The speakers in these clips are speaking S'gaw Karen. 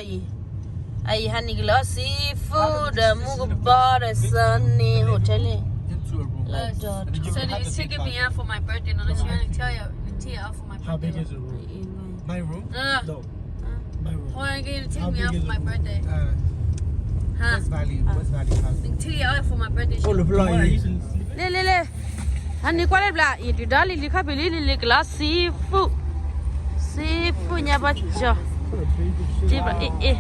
အံၤ အံၤ ဟါန့ၣ်ကလဲၤအီၣ် seafood ဒီးမူကဘီဒီး Sunny Hotel လၢ ဒီး Sunny is taking me out for my birthday. No, no, she want to tell you, take you out for my birthday. How big is the room? My room? Uh, No. My room. Why are you gonna take me out for my birthday? Uh, Huh? West Valley, West Valley house. Take you out for my birthday. အိၣ်လၢဖျီၣ်အံၤ လ့လ့လ့ အန့ၣ်ကွၢ်လၢဘျး ယဒုးဒီးလံလံခီၣ်ဖံးလံ လံလံကလီ seafood, seafood ညါဘီကၠီ တ့ဘျးအ့ၣ်အ့ၣ်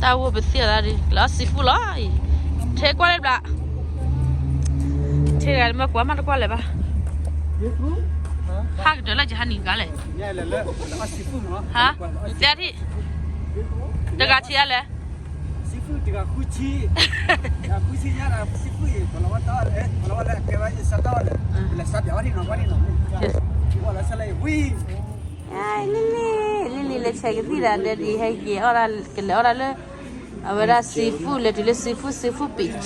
တၢ်ဝိပသံၣ်အသးဒ် ကလီ seafood လီၤအံၤ ထဲကွၢ်လၢဘျး ထဲဂၤမ့ၢ်ကွၢ်မးတကွၢ်လၢၤဘၣ် ဟးကတၢၢ်လၢယဟးနံၤဂၤလဲၣ် ဟး တဲထံၣ် တဂၤထံၣ်အါလဲၣ် လံလံ လံလံလဲၤဆဲးကသံၣ်ဒီးဒ်ဟဲက့ၤအီၣ်ဒၣ် ကလဲၤအီၣ်ဒၣ်လၢ အဝဲဒၣ် seafood လဲၤတုၤလၢ seafood seafood ပ့ၤကၠီ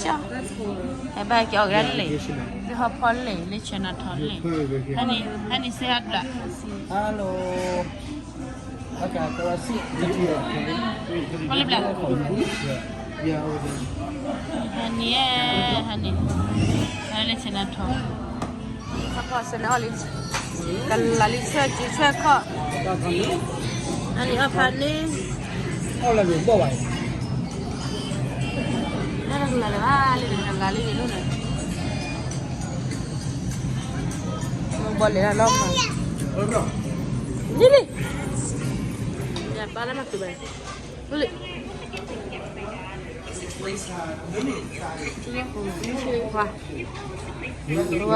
ဟဲဘၣ်က့ၤအီၣ်ကဒါလံ ဟီဖီလံ လၢဆဲးနၤထီလံ ဟဲန့ၣ် ဟဲန့ၣ်စ့ဟးဘျး Hello. Okay, so I see. ကွၢ်လၢဘျး ဟဲန့ၣ် ဟဲန့ၣ် ဟဲလၢဆဲးနၤထီ ခီဖီဆဲးနၤအီၣ်လံ ကလၤလံဆှဲက့ၤဆှဲခီၣ် အန့ၣ်အီၣ်ဖးန့ၣ် အီၣ်လၢဘၣ်ဘၣ် နကလၤလၢဘၣ်လံ နကလၤလံန့ၣ် ဘီလဲၤဒၣ်လီၤမး ဒ်လံ ယပာ်လၢမၤတုၤဘၣ် Wow. Wow.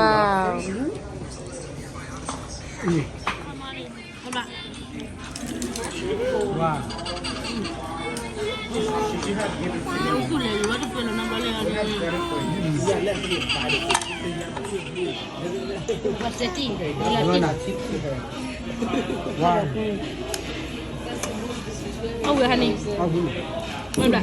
Wow. Wow. Oh, honey. What about?